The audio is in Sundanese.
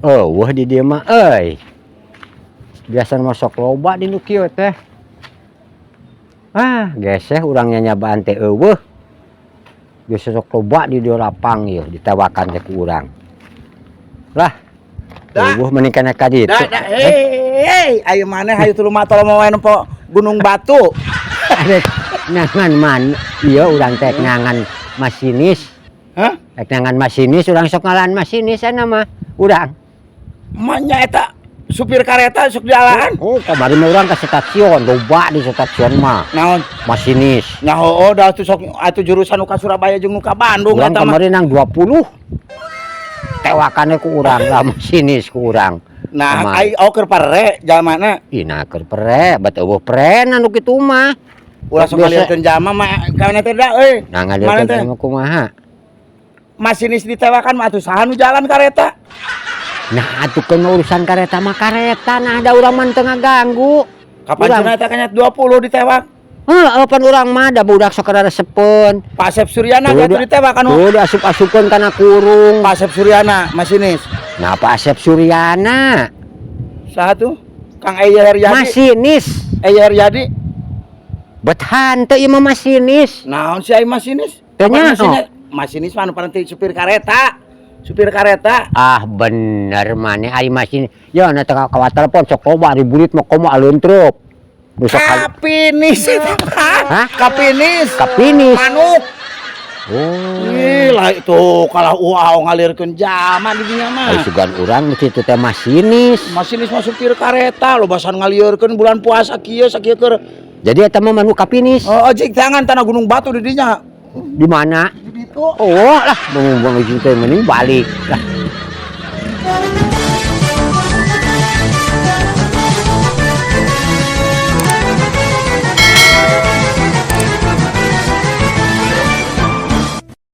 Oh, wah, di dieu mah euy. Biasa mah sok loba di nu kieu teh. Ah, geseh urang nyanyabaan teh euweuh. Biasa sok loba di dieu lapang ieu ditewakan teh ku urang. Lah, Da. euweuh mending kana ka ditu. Da, da, hei, hei, ayo maneh hayu tuluy matol mau nempo Gunung Batu. Rek neangan man, iya urang teh neangan masinis. Hah? Rek neangan masinis, urang sok ngalaan masinis sana mah urang. Manya eta supir kareta sok dialaan. Oh, kamari mah urang ke stasiun, loba di stasiun mah. Naon? Masinis. Nya heueuh da atuh sok atuh jurusan nu ka Surabaya jeung nu ka Bandung Urang eta mah. kamari nang 20. Tewakannya ku urang lah masinis ku urang. Nah, Kamari. ai oh keur pare jalmana. Ih, nah keur pere, bat euweuh pere nu kitu mah. Ulah sok Biasa. ngalieurkeun jalma mah kana teh da euy. Nah, Mana ngalieurkeun teh? jalma kumaha? Masinis ditewakan mah atuh saha nu jalan kareta? Nah, atuh kan urusan kareta mah kareta, nah ada urang mah teu ngaganggu. Kapan Urang. cenah eta kanya 20 ditewak? Heeh, pan urang mah da budak sok resepeun. Pak Asep Suryana ge atuh ditewakan. Tuh diasup-asupkeun kana kurung. Pak Asep Suryana masinis. Nah, Pak Asep Suryana. Saha tuh? Kang Eya Heryadi. Masinis. Eya Heryadi. Bet hanteu ieu mah masinis. Naon sih ai masinis? Teu Apa nyaho. Masinis? Masinis mah anu paranti supir kareta. Supir kareta. Ah, bener maneh ari masinis. Ya na teh kawat telepon sok loba ari burit mah komo alun truk. Nu sok Kapinis eta mah. Hah? Kapinis. Kapinis. Manuk. Oh. Ih, lah itu kalah uau ngalirkeun jalma di dinya mah. Ai sugan urang mesti itu teh masinis. Masinis mah supir kareta lo basan ngalieurkeun bulan puasa kieu sakieu keur. Jadi eta mah manuk kapinis. Oh, jig tangan tanah Gunung Batu di dinya. Di mana? Di ditu. Oh lah, mau bang teh mending balik. Lah.